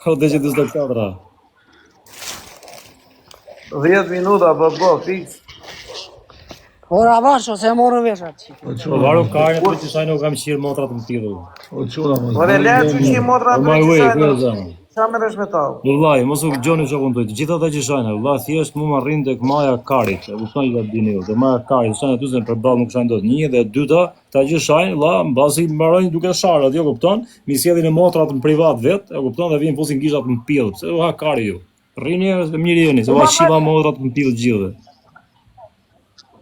O dhe që 44. 10 minuta, po po, fiks. Ora avash, ose e morën vesh atë. O Po çuna, varu karën për që shajnë u kam qirë motrat më tillë. o çuna mos. Ore, bëni le lojë që mirë. qi motra O ndrejt my që way, shajnë. ku e zënë? Qa merresh me ta? Vëllai, mos u dëgjoni shokun tuaj. Të gjithë ata që shajnë, vëlla, thjesht mu më arrin tek maja karit. E kupton që ta dini ju. Te maja karit, shajnë aty se përballë nuk shajnë dot. Një dhe e dyta, ta që shajnë, vëlla, mbasi mbarojnë duke sharë aty, e kupton? Mi sjellin e motrat në privat vet, e kupton dhe vinë fusin gishtat në pill. Pse u ha kari ju? Rrini e mirë jeni, se ua shiva motrat në pill gjithëve.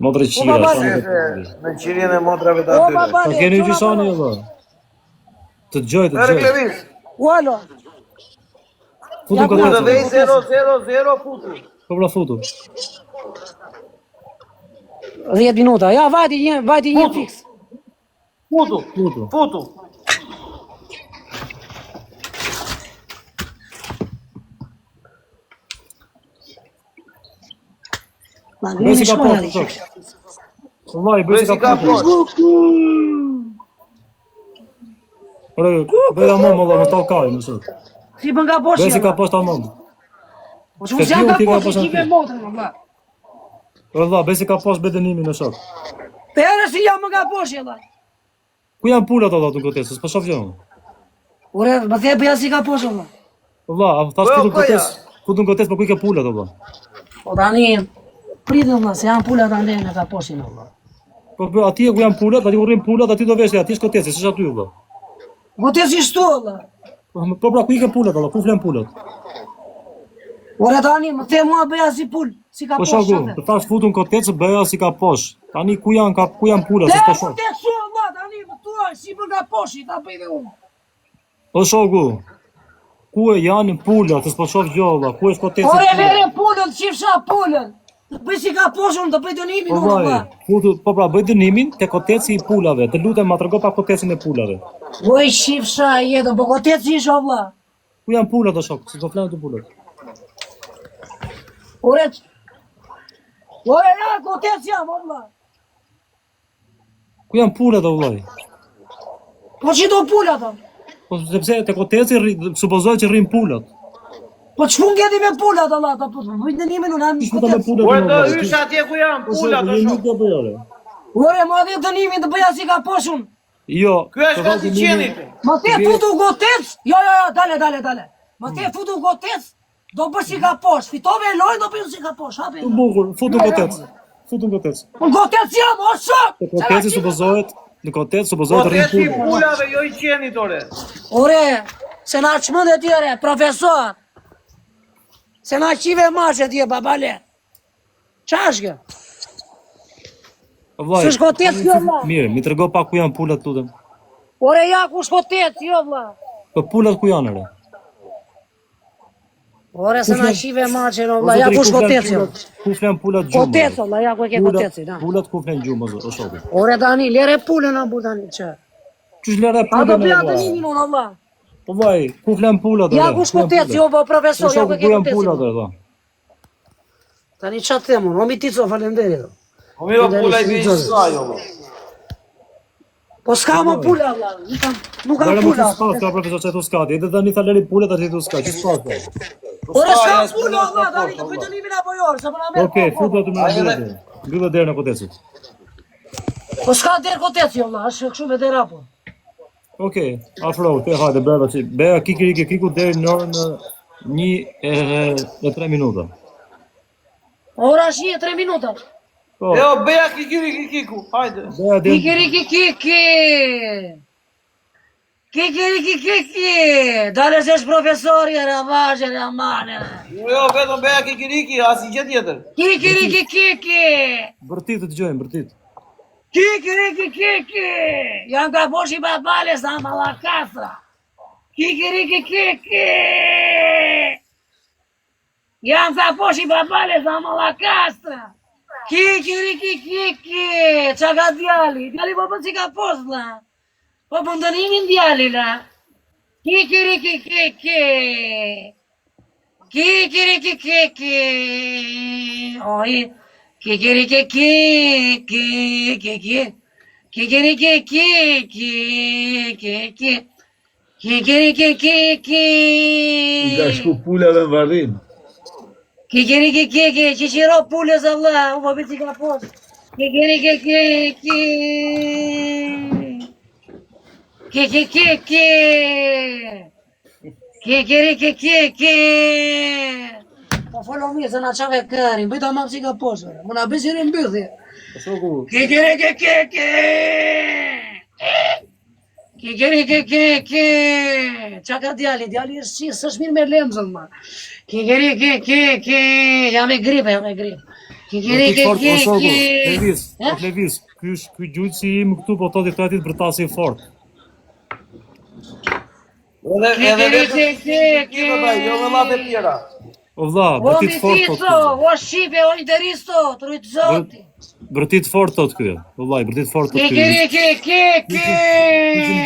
Motra O qira, baba, shajnë Se, të Në qirin e motrave të o atyre. baba, Po keni ju që shani jo vëlla? Të dëgjoj, të Ere dëgjoj. Klevis, Ualo. Futu Ja, në ku ku të kotec. vej 0 0 0 futu. Po pra futu. 10 minuta. Ja, vajti një, vajti një Futu. fiks. Futu. Futu. Futu. Ma Bëj si ngrini ka shkojnë poshtë, aty. shok. Vëllai, bëj Bëj si si ka ka poshtë. poshtë. Ore, bëj tamam vëlla, më tall karin, më sot. Si bën nga poshtë? Bëj si ka poshtë tamam. Po që unë jam nga Ti ka poshtë, poshtë qive aty. motrën, vëlla. Ore vëlla, bëj si ka poshtë bëj dënimin në shok. Pere si jam nga poshtë, vëlla. Ku janë pulat ato aty në kotec? S'po shoh gjë. unë. Ore, më the bëja si ka poshtë, vëlla. Vëlla, a thash Po, futu në po, ja. kotec? Futu në kotec, po ku i ke pulat vëlla? Po tani, pritën vëlla, se janë pulat ande në ka poshtë, vëlla. Po po atje ku janë pulat, aty ku rrin pulat, aty do vesh, ti, aty është koteci, s'është aty vëlla. Po ti si shtu, vëlla. Po po pra ku i ke pulat vëlla? Ku flen pulat? Ore tani, më the mua bëja si pul, si ka Po poshtë. shoku, të thash futu në kotec, bëja si ka poshtë. Tani ku janë ka ku janë pulat, Te, s'po po shoh. te kështu, vëlla, tani më thua, si bën nga poshtë, ta bëj dhe unë. O shoku, ku e janë pulat, s'po shoh gjë vëlla. Ku është koteci? Ore, lere pulën, qifsha pulën. Të bëj si ka poshtë, unë të bëj dënimin Po unë, vllai, vëlla. futu, po pra bëj dënimin te koteci i pulave. Të lutem ma trego pa kotecin e pulave. Oj, qifsha jetën, po koteci isha, vëlla. Ku janë pulat o shok? Si do flanë të pulat? Ore, q- Ore, ja, koteci jam, o vëlla. Ku janë pulat o vllai? Po që do pula, ato? Po sepse te koteci rri- supozohet që rrin pulat. Po ç'pun gjeti me pulat, vëlla, po po bëj dënimin unë jam në Kush futa me kotec. pulat? Ore unë, do vllai? hysh atje ku janë Po pulat shoku, o jo, shok. nuk do bëj ore. Ore, ma dhe dënimin të bëja si ka poshtë unë. Jo. Ky është të gati dënimin- qenit. Ma the futu gotec? Jo, jo, jo, dale, dale, dale. Ma the futu gotec? Do bësh si ka poshtë. Fitove e lojë, do bëj si ka poshtë. Hape. Të bukur, futu në kotec. Futu në kotec. Unë gotec jam, o shok! Te koteci supozohet, në kotec supozohet rrin Koteci i pulat. pulave, jo i qenit ore. Ore, se na çmend e tjere, profesor. Se na qive mashe tje, babale. Qa është kjo? O Vllai. S'është kotec kjo, vlla. Mirë, mi trego pak ku janë pulat, lutem. Ore, ja, ku është kotec, jo, vlla. Po pulat ku janë ore? Ore, se na qive mashe, no, O, vlla, ja, zotri, ku është ku flen kotec, jo. pulat- Ku flen pulat gjumë? Kotec, o, vlla, ja, ku e ke Pulat- kotecin, ha. Pulat ku flen gjumë, o zot- o shoku. Ore, tani, lere pulën, a, bu, tani, që? Qysh lere A do pulën? bëja e, vlla? dënimin unë, o, vlla. Po vllai, ku flen pulat? Ja ore? ku Ku janë shkotec, pulat? jo po profesor, Po ja ku shoku, e ke ku janë kotecin. pulat ore, vlla? Tani ç'a të them unë, o Mitico, faleminderit. Po mirë, o pula i vjen sa jo. Po s'ka më pula vlla, nuk kam nuk kam Lere më pula. të s'ka, s'ka profesor çe tu s'ka. Edhe tani tha leri pulat aty tu s'ka, që s'ka. s'ka. Ore s'ka ja, pula s'ka vlla, po, tani të po, bëj dënimin apo jo, se po na merr. Okej, kohë, futu aty më Ai edhe- mbyllë. Mbyllë derën e kotecit. Po s'ka derë kotec jo vlla, është kështu me derë apo. Okej, afro, te hajde bëra si. Bëja kikiriki kiku deri në orën 1 e e 3 minuta. Ora është 1 e 3 minuta. Po, Jo, bëja kikiri kikiku, hajde. bëja deri Kikiriki kiki. Kikiriki kiki. Dale se është profesori, e ravazhe, e amane. Jo, jo, vetëm bëja kikiriki, asnjë gjë tjetër. Kikiriki kiki. bërtit të dëgjojmë, bërtit. Kikiriki kiki! Jam nga poshi babales, a mallakastra. Kikiriki kiki! Jam nga poshi babales, a mallakastra. Kikiriki kiki! Qa ka djali? Djali po bën si ka poshtë, vlla. Po bën dënimin djali, la. Kikiriki kiki! Kikiriki kiki! Oj, kikiriki kiki kiki. Kikiriki kiki kiki. Kikiriki kiki. I ka shku pulave në varrim. Kikiriki kiki, qiqiro pulës Allah, u po biti ka poshtë. Kikiriki kiki. Kiki kiki. Kikiriki kiki. Po folo mirë se na çave kërin, bëj ta mam si ka poshtë. Mu na bëj si mbyllje. Shoku, Kikiriki kiki. Kikiriki kiki. Qa ka djali? Djali është si, s'është mirë me lemzën ma. Kikiriki kiki. Jam me grip, jam me grip. Bërtit Kikiriki fort, o shoku, kiki. Klevis, Eh? o Klevis, ky është ky gjyqësi im këtu po thotë këta ditë bërtasi fort. Edhe edhe vetëm Kikiriki kiki vëllai, jo me llafe tjera. O vlla, O bërtit fort mitico, thotë ky. o shqipe, o interisto, trujt zoti. Bërtit fort thotë ky. O vlla, bërtit fort thotë ky. Kikiriki Ky që më kiki.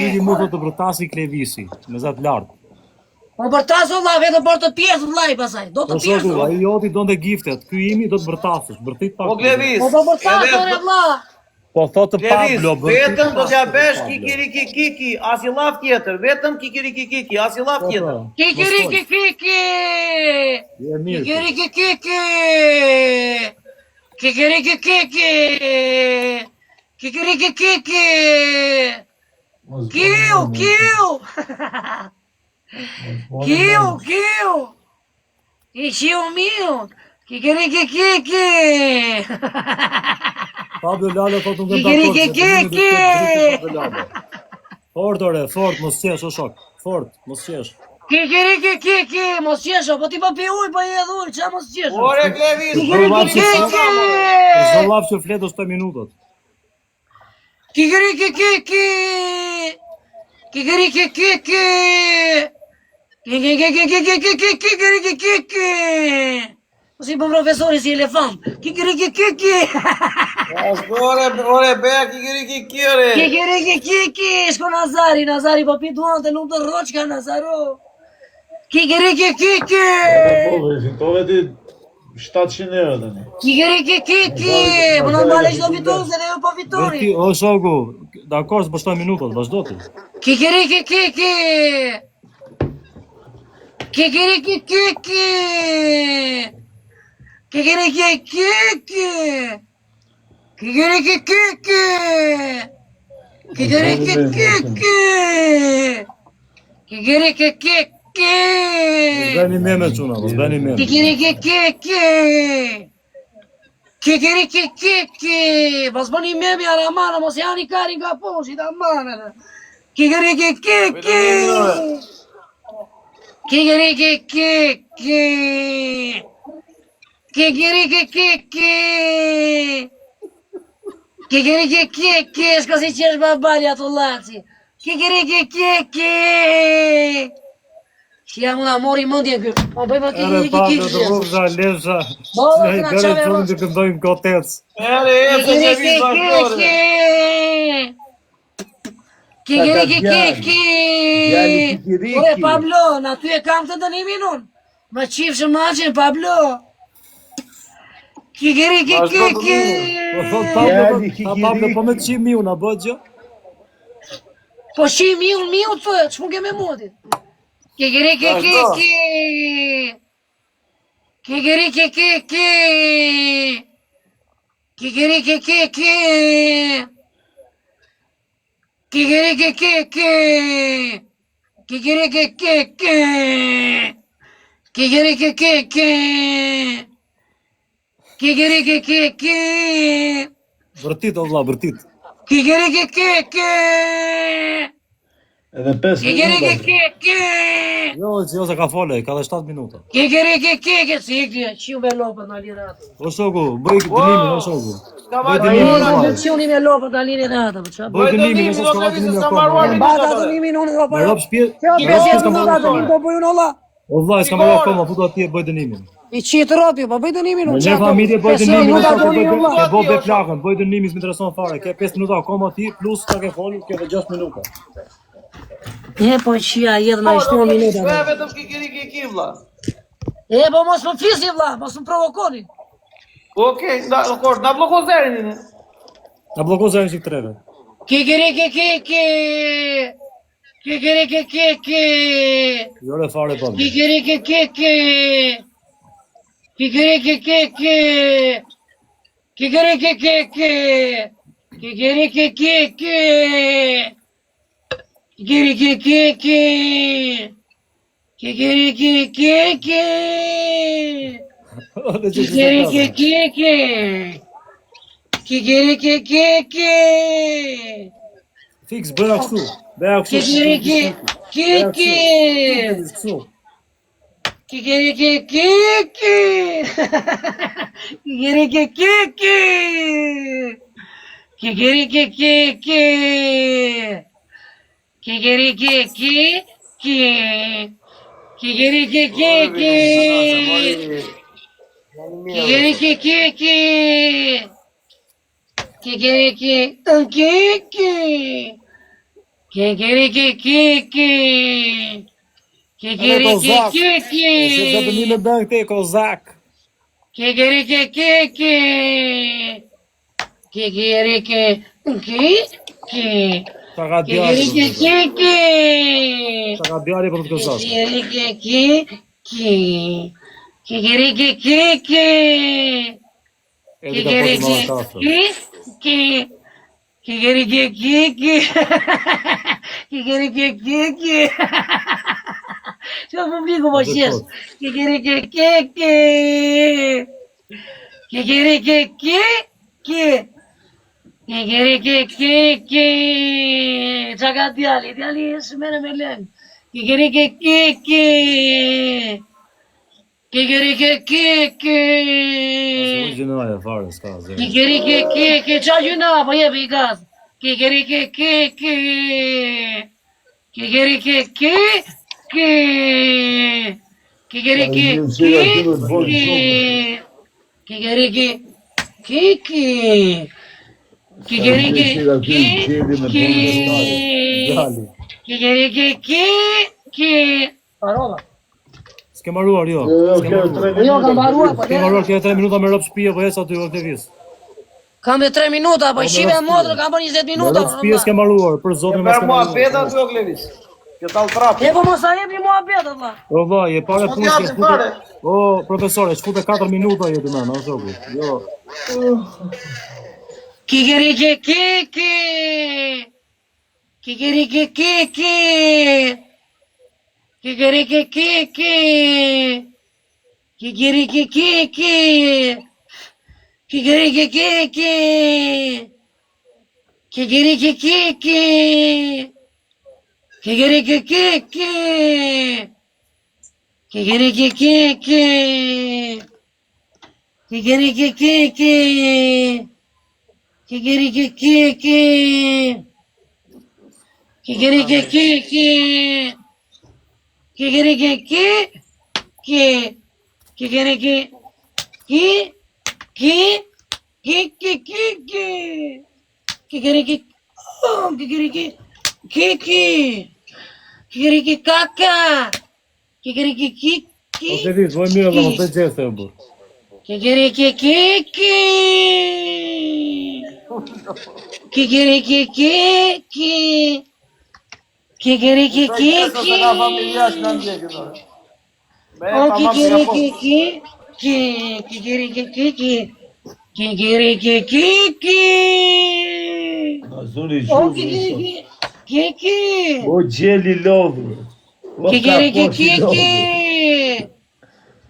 gjyqi mu thotë të bërtasi Klevisi, me zë të lartë. Po bërtas o vlla, vetëm për të pjesë vllai pasaj, do O të shoku, pjesë. ai joti donte giftet, ky imi do të bërtasësh, bërtit pak. O Klevis, Po po bërtas edhe ore vlla. Po thotë Klevis, Pablo, bërtit vetëm do pak, t'ja thotë bësh Pablo. kikiriki kiki, asnjë llaf tjetër, vetëm kikiriki kiki, asnjë llaf Po, tjetër. po, mos fol. Kikiriki kiki. Je mirë ti. Kikiriki kiki. Kikiriki kiki. Kikiriki kiki. Mos bëni Kiu, meme. kiu. Mos bëni Kiu, meme. kiu. I qiu miu. Kikiriki kiki. Pablo Lalo thotë unë jam dakord Kikiriki se dënimi do të ketë dritë kiki. Pablo Lalo. Fort ore, fort, mos qesh o shok. Fort, mos qesh. Kikiriki kiki, mos qesho, po ti po pi ujë, po i hedh ujë, qa mos qesho? Ore Klevis, Për Kikiriki llaf që kiki. për çdo llaf që flet është 7 minutat. Kikiriki kiki. Kikiriki kiki. Kikiriki kiki kiki. Po si bën profesori si elefant. Kikiriki kiki. Ore, ore, bëja kikiriki kiki, ore. Kikiriki kiki. Shko Nazari, Nazari po pi duante, nuk të rroçka Nazaro. Kikiriki kiki. Po, po, fitove ti 700 euro tani. Kikiriki kiki. Nazari Po Nazari normale ka që do fitu fiton vlerë. se ne po fitoni. Bërti, o shoku, dakor, s'po 7 minutat, vazhdo ti. Kikiriki kiki. Kikiriki kiki. Kikiriki kiki. Kikiriki kiki. Mos bëni Kikiriki meme. mos. kiki. Kikiriki Mos kiki. bëni meme çuna, mos bëni meme. Kikiriki kiki. Kikiriki kiki. Mos bëni meme aramana, mos jani karin nga poshtë, tamam. Kikiriki kiki. Kikiriki kiki. Kikiriki kiki. Kikiriki kiki. Shko si qesh babali ato laci. Kikiriki kiki. Shia mu na mori mendjen ky. Po bëj po Edhe kikiriki Pablo kiki. të rrufsha, lefsha. Po, Ne na dere çave çunin të rrosh. këndojmë kotec. Ere, ecë Kikiriki Klevis, vazhdo, ore. kiki. Ka ka Kikiriki djalë. kiki. Djali Ore kikiriki. Pablo, na ty e kam të dënimin unë. Më qifshë maçin Pablo. Kikiriki Vazhdo kiki. dënimin. Po thot Pablo, Djali po, ta Pablo po me kikiriki. qim miu na bëhet gjë? Po shi miu, miu të thoja, ç'mund ke me mua ti? Kikiriki Vazhdo. kiki. Kikiriki kiki. Kikiriki kiki. Kikiriki kiki. Kikiriki kiki. Kikiriki kiki. Kikiriki kiki. Bërtit o vlla, bërtit. Kikiriki kiki. Edhe 5 Kikiriki minuta. kiki. Jo, jo se ka fole, ka dhe 7 minuta. Kikiriki kiki. Si ikri, qiu me lopët në liratë. O shoku, bëj dënimin o shoku. S'ka Bëj marrë dënimin o Po, vlla. më qiuni me lopët në liratë, po çfarë Bëj Bëj dënimin dënimin, ose o s'ka marrë Klevis, dënimin s'ka akoma. mbaruar E O mbata minutat, ore. dënimin unë do Me para. rob shtëpi, Kjo me rob shtëpi 50 s'ka minuta mbaruar dënim fare. po bëj unë olla. O vlla, s'ka mbaruar akoma, futu atje bëj dënimin. I qit robi, po bëj dënimin Në unë. një çfarë do? familje bëj 50 dënimin, o minuta shoku, dënim bëj unë ke vlla. bo be plakën, bëj dënimin, s'më intereson fare. Ke 5 minuta akoma ti plus sa ke folur, ke edhe 6 minuta. E po qia jetë na i shtuan Ore, minuta. Bëja vetëm kikiriki kiki, vlla. E po mos më flisni vlla, mos më provokoni. Okej, na, kor, na blloko zerin. ne. Na blloko zërin çik treve. Kikiriki kiki. Kikirikikiki. Jo re fare po. Kikirikikiki. Kikirikikiki. Kikirikikiki. Kikirikikiki. Kikirikikiki. Kikirikikiki. Kikirikikiki. Kikirikikiki. Fiks bëra kështu. Bëra kështu. Kikirikikiki. Kështu. Kikirikikiki. Kikirikikiki. Kikirikikiki. Kikirikikiki. Kikirikikiki. Kikirikikiki. Kikirikikiki. Kikirikikiki. Kikirikikiki. Se do të më bën këtë kozak. Kikirikikiki. Kikirikikiki. Ta ka djali. Kikirikikiki. Ta ka djali për të kozak. Kikirikikiki. Kikirikikiki. Edhe ka poshtë më kastër. Kikirikiki. Kikirikikiki. Kikirikikiki. Që publiku po qesh. Kikirikikiki. Kikirikikiki. Kikirikikiki. Qa ka djali? Djali është mere me lëng. Kikirikikiki. Kikirikikiki. S'u gjënoje fare, s'ka zë. Kikirikikiki, qa gjyna, po jepi i gaz. Kikirikikiki. Kikirikikiki. Kikirikikiki. Kikirikikiki. Kikirikikiki. Djali. Kikirikikiki. Parova. S'ke mbaruar jo. Jo, jo, S'ke kjo mbaruar. tre Jo, minuta. kam mbaruar, po S'ke mbaruar, ke 3 minuta me rob shtëpie, po ec aty o Klevis. Kam me 3 minuta, po shive motrë, kam bërë 20 Me minuta. rob shtëpie s'ke mbaruar, për E zotin mos bërë ke mua mbaruar. beta aty o Klevis. Kjo tall trapi. E po mos a jepni mua bet, valla. O vlla, je para S'po punës t'japim ke fute. fare. O profesore, shfute 4 minuta je ti më, o shoku. Jo. Kikirikikiki. Kikirikikiki. Kikirikikiki. Kikirikikiki. Kikirikikiki. Kikirikikiki. Kikirikikiki. Kikirikikiki. Kikirikikiki. Kikirikikiki. Kikirikikiki. Kikirikiki. Kikiriki. Ki. Ki. Ki ki ki ki. Kikiriki. Oh, kikiriki. Kiki. Kikiriki kaka. Kikiriki ki. O Klevis, voj mirë valla, mos bëj gjeste o burr. Kikirikikiki. Kikirikikiki. Kikirikikiki. Se ka familja që na ndjekin. ore. Me O tamam si ka po. kikirikikiki. Kikirikikiki. Kikirikikiki. Na zuni O gjumë. sot. kikirikiki. O gjeli lodhur. O kaposh i Kikirikikiki. lodhur.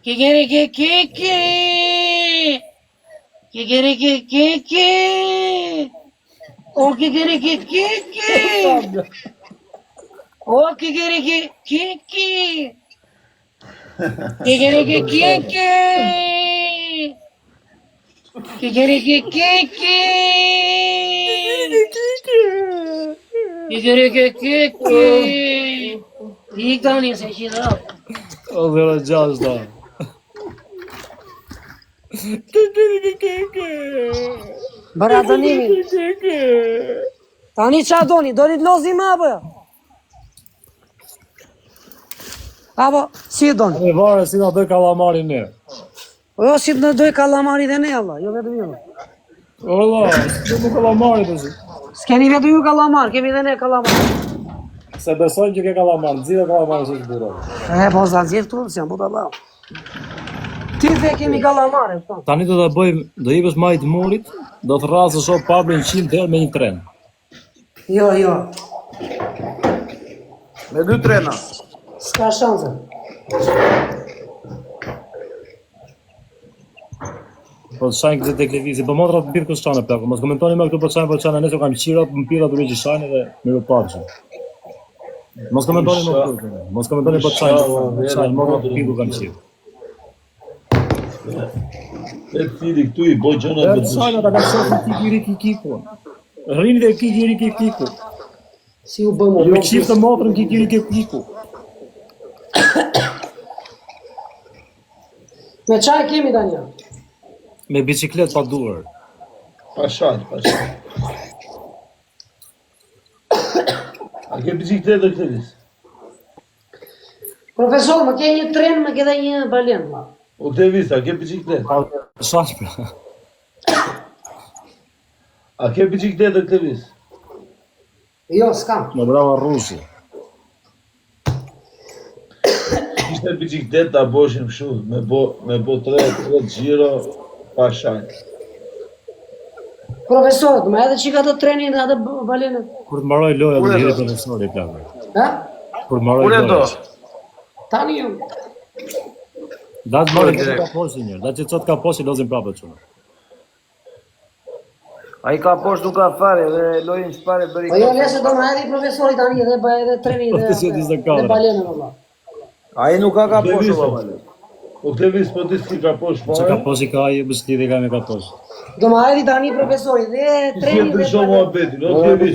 Kikirikikiki. Kikirikikiki. O kikirikikiki. O kikirikikiki. Kikirikikiki. Kikirikikiki. Kikirikikiki. I tani se qita. O 06 da. Bëra dënimin. Tani qa doni? Doni të lozim apo jo? Apo, si e doni? E vare si na doj kallamarin ne. Po jo, si të në doj kallamari dhe ne, Allah, jo vetëm ju. O vlla, si do më kallamari tash. S'keni vetëm ju kallamar, kemi dhe ne kallamar. Se besojmë që ke kallamar, nxirre kallamar se është burra. E, po s'ta nxjerr këtu, si jam budalla. Ti the kemi kallamare, po. Tani do ta bëjmë, do jepësh majë të murit, do të rrasësh o Pablin 100 herë me një tren. Jo, jo, Me dy trena. s'ka shanse. Po të shajnë këtë tek lëvizi, po motra të pirë këtë shanë plako. Mos komentoni më këtu po shajnë po shajnë, nëse kam qira, më pira duke që shajnë dhe miru pafshim. Mos komentoni më këtu. Mos komentoni po të shajnë, po shajnë motra të pirë kam qira. E cili këtu i boj gjëna E me të shajnë ata kanë shohur kikiri kikiku. Rrini dhe kikiri kikiku. Si u bë më? Ju qiftë motrën kikiri kikiku. Me çfarë kemi tani? Me bicikletë pa duar. Pa shal, pa shal. A ke bicikletë o Klevis? Profesor, më ke një tren, më ke dhe një balen. vlla. O Klevis, a ke bicikletë? Pa shash pra. A ke bicikletë o Klevis? Jo, s'kam. Më brava rrushi. Ishte bicikletë ta boshim kështu, me bo me bo tre tre xhiro pa shal. Profesor, më edhe çika të trenin dhe atë balenën. Kur të mbaroj loja do Kur e të do? hiri profesori plako. Ha? Kur të mbaroj Kur e do? loja. Tani jo. Da të marrë Direkt. ka poshtë një, da që sot ka poshtë lozim prapë çuna. Ai ka poshtë nuk ka fare dhe lojën çfarë bëri. Po jo, lese do më edhe profesori tani edhe bëj edhe treni Po, dhe ti si e di se ka, dhe bre. balenën valla. Ai nuk ka ka poshtë Klevis, o baba. O Klevis, po ti si ka poshtë Çka ka fare? poshtë ka ai, bësh lidhje ka me ka poshtë. Do më erdhi tani profesori dhe Ti si e treni dhe ndryshon balenën. muhabetin, o Klevis.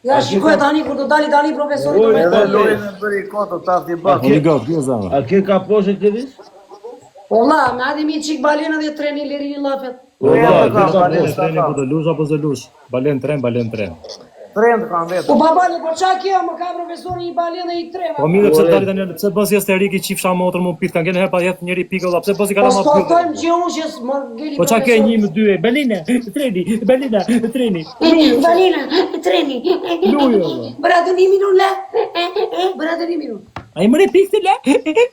Ja shikoj tani kur do dali tani profesori do Oj, më Edhe pa- lojën e bëri koto tafti Po bak. një gotë, kjo zemra. A ke ka poshtë Klevis? Po vlla, më erdhi mi çik balenën dhe treni lërini llafet. O vlla, ka ke ka balen. poshtë? Treni po do lush apo s'do lush? Balen tren, balen tren. Tren të kanë Po vetëm. babale, po çka kjo, më ka profesori një balenë dhe një tren. Po mirë pse dali tani, pse bën si asteriki qifsha motrën mu pit, kanë qenë herë pa jet njëri pikë valla, pse bën si Po kalama s'po pyll. thojmë që unë që s'më ngeli Po çka ke një më dy e Balina, treni, Balina, treni. Balena, treni. Luj, valla. Bëra dënimin unë la. Bëra dënimin unë. Ai më pikë të la.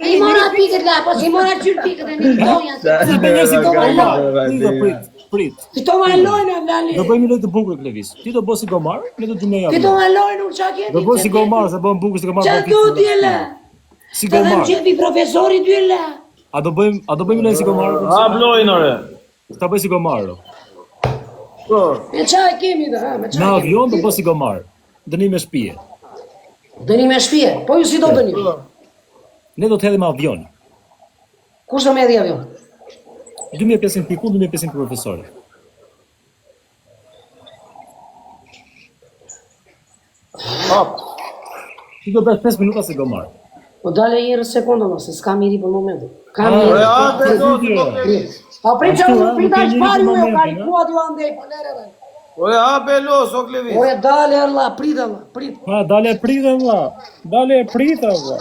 I mora pikët la, po si mora qyr pikët e një fitoja. Se bën njerëz si Fitova gomar. lojën. Ti do prit, prit. Fitova lojën, o Lali. Do bëjmë një lojë të bukur Klevis. Ti do bësh si gomar, ne do të gjymë javë. Fitova lojën, unë çka ke ti? Do bësh si gomar, se bën bukur si gomar. Qa bën do pikë. ti e la? Si Të them gomar. qefi profesori dy e la. A do bëjmë, a do bëjmë lojë si gomar? Hap lojën ore. Ta bëj si gomar. o. Po. Me qa e kemi dhe, ha, me qa Në e kemi? avion do bësh si gomar. Dënim me shtëpi. Dënim me shtëpi. Po ju si do dënim? Ne do të hedhim avion. Kush do me hedhi avion? 2500 pikun, 2500 për profesorin. Hop. Ti do bësh 5 minuta si gomar. Po dale një herë sekondë, mos, se s'kam miri për momentin. Kam Ah, miri. Ore, a be do ti po Klevis. Pa prit që Ashtu, unë a, prita nuk e është njeri pari për u momentin, ka a? ku aty andej, po lere dhe. Ore, a be los o Klevis. Ore dale vlla, prit vlla, prit. Ha, dale e pritë vlla. Dale e pritë vlla.